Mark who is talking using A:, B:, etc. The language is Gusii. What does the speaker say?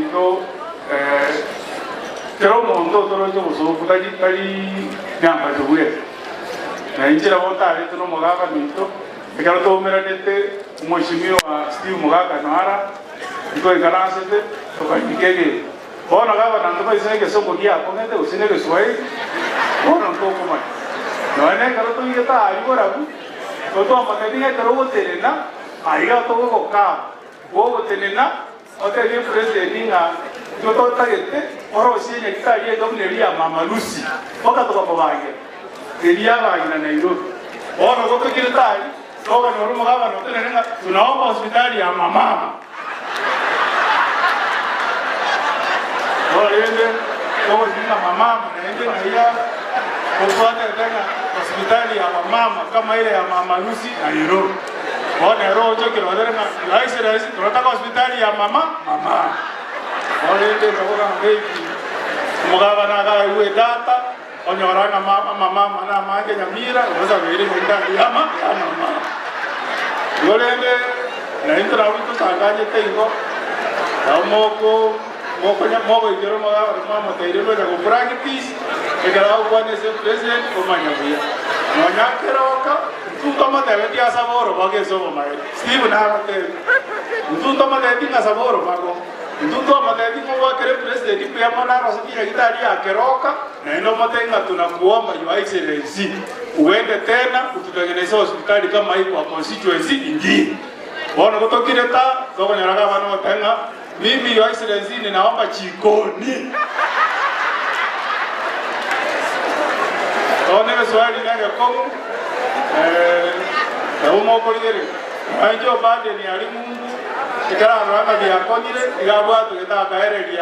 A: baminto kera omonto otoroche obosooku tari tari nyambacho bweka. Na inche nabo ntarete nomogaka ominto, ekero twaumeranete omweshimiwa Steve Mogaka Noara, ntwaikaransete tokarika egento. Bono gavana ntobaise negesongo giakong'ete gose negeswahili, bono ntokomanya. Nonya nekero toigete aaria borabu, totwamotebia ng'a ekero ogotenena aiga togogokaba, gogotenena otebie president ng'a intwe totagete orosie enyagitari enga buna eria ya Mama Lucy, mpaka tokamobangera eria abang'ina Nairobi. Bono gotokirete aria, tokonyora omogavana otenene ng'a tunaomba hospitali ya mamama. Korende togosinga mamama naende ng'ai otwatete ng'a hospitali ya wamama kama ere ya mama Lucy Nairobi. Bono ere ogochokera otere ng'a rahisi rahisi torataka hospitali ya mama mama. Korende ekabogamba eki omogabana akaegwa edata onyora ng'a amamama namange Nyamira osabeire nyagetari ya mama. Igo rende naintwe nabo totanganyete igo, nabo moko mokonya mogoikera omogabane mwamoteire gocha go practice, ekero agokwana ase president omanya buya. Nonya keroka, intwe ntomotebetie asabe orobago ase obomaene. Steve nagotebi, intwe ntomotebetie ng'a saba orobago. Intwe ntwamotebi ng'a obwakere president mbuya mono arosetie nyagetari ya keroka, naende omotebi ng'a tunakuomba your excellency uende tena ututengeneze hospitali kama hii kwa constituency ingine. Bono gotokire ta tokonyora gavana ogoteba ng'a mimi your excellency ninaomba chikoni. Bono egeswahili negekong'u eh, nabo mokorigereria. Nonya Joe Biden aria ng'umbu, ekero arora ng'a biakong'ire, iga abwatogete akaereria.